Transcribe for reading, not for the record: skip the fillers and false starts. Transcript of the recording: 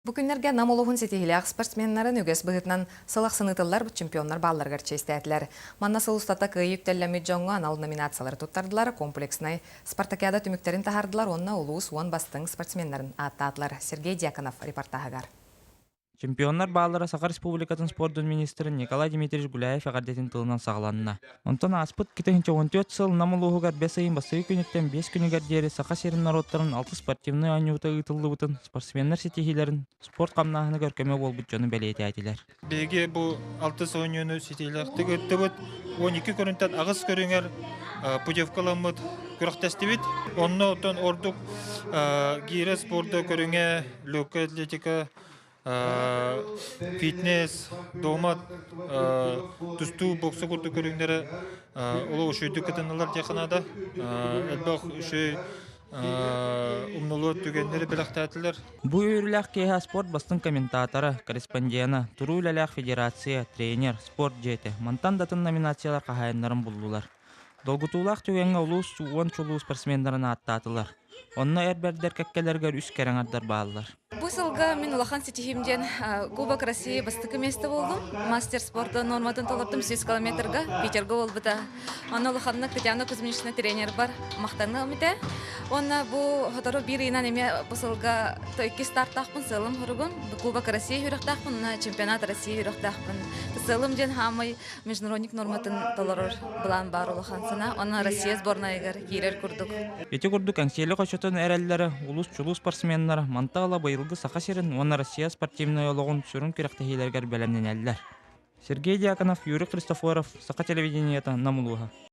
Бу күннэргэ Нам улууһун ситиһиилээх спортсменнарын үгэс быһыытынан сыл ахсын ыытыллар чемпионнар баалларыгар чиэстээтилэр. Манна сыл устата кыайыы үктэллэммит дьоҥҥо анал номинациялары туттардылар, комплекснай спартакиада түмүктэрин таһаардылар уонна улуус уон бастыҥ спортсменнарын ааттаатылар. Сергей Дьяконов репортаһыгар. Чемпионнар бааллара Саха Республикатын спордун министрин Николай Дмитриевич Гуляев эҕэрдэтин тылынан саҕаланна. Онтон ааспыт 2014 сыл Нам улууһугар бэс ыйын бастакы күнүттэн биэс күнүгэр диэри Саха сирин норуоттарын алтыс спортивнай оонньуута ыытыллыбытын, спортсменнар ситиһиилэрин, спорт хамнааһыныгар көмө буолбут дьону бэлиэтээтилэр. Биһиги бу алтыс оонньууну ситиһиилээхтик ыыттыбыт. 12 көрүҥтэн аҕыс көрүҥэр путевкаламмыт күрэхтэстибит. Онно оттон ордук гиирэ спорда көрүҥэ, легкая атлетика, фитнес, дуомат, тустуу, бокса курдук көрүҥнэрэ олох үчүгэйдик кытыннылар диэххэ наада. Элбэх үчүгэй умнуллубат түгэннэри бэлэхтээтилэр. Бу үөрүүлээх киэһэ спорт бастыҥ комментатора, корреспондена, туруу үлэлээх федерация, тренер, спорт дьиэтэ мантан да атын номинациялар хаһаайыннарын буллулар. Долгутуулаах түгэҥҥэ улуус уон чулуу спортсменнарын ааттаатылар. Онно эр бэрдэр кэккэлэригэр үс кэрэ аҥардар бааллар. Бу сылга мин улахан ситиһиим диэн Кубок России бастакы миэстэ буоллум. Мастер спорта норматын толордум 100 километрга Питерга буолбута. Онно улаханнык Татьяна Кузьминична тренер бар махтаныам этэ. Уонна бу сотору биир ыйынан эмиэ бу сылга икки стартаахпын сыалым хоругун Кубок России үрэхтээхпин уонна Чемпионат России үрэхтээхпин. Сыалым диэн хаамай международник норматын толорор былаан баар улахан сана. Онно Россия сборнайыгар киирэр курдук. Ити курдук Эҥсиэли хочотун эрэллэрэ улуус чулуу спортсменнара манта ыла быйылгы Саха сирин уонна Россия спортивнай олоҕун сүрүн күрэхтэһиилэригэр бэлэмнэнэллэр. Сергей Дьяконов, Юрий Христофоров, Саха телевидениета, Нам улууһа.